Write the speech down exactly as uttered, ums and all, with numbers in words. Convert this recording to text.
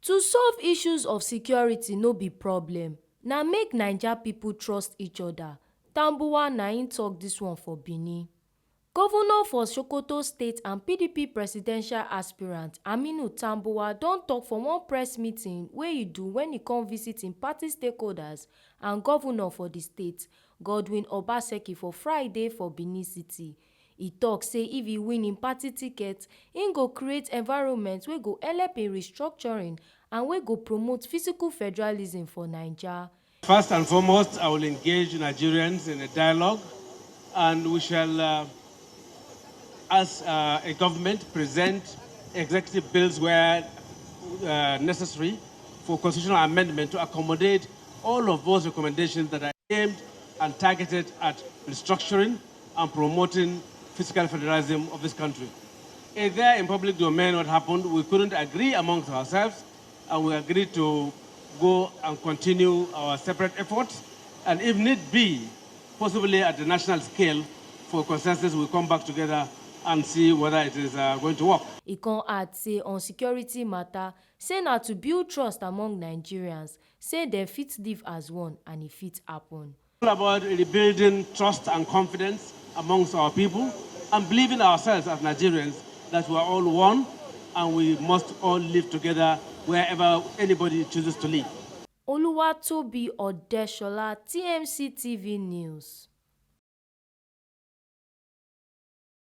To solve issues of security no be problem, na make Naija people trust each other. Tambuwa na im talk this one for Benin. Governor for Sokoto State and P D P presidential aspirant Aminu Tambuwa don talk for one press meeting wey e do when e come visit im party stakeholders and governor for the state, Godwin Obaseki, for Friday for Benin City. E talk say if e win im party ticket, im go create environment wey go help in restructuring and wey go promote physical federalism for Naija. First and foremost, I will engage Nigerians in a dialogue, and we shall, uh, as, uh, a government, present executive bills where, uh, necessary for constitutional amendment to accommodate all of those recommendations that are aimed and targeted at restructuring and promoting fiscal federalism of this country. It's there in public domain what happened. We couldn't agree amongst ourselves, and we agreed to go and continue our separate efforts, and if need be, possibly at the national scale for consensus, we come back together and see whether it is, uh, going to work. E come add say on security matter, say na to build trust among Nigerians, say dem fit live as one and e fit happen. All about rebuilding trust and confidence amongst our people and believing ourselves as Nigerians that we are all one and we must all live together wherever anybody chooses to live. Oluwatobi Odeshola, T M C T V News.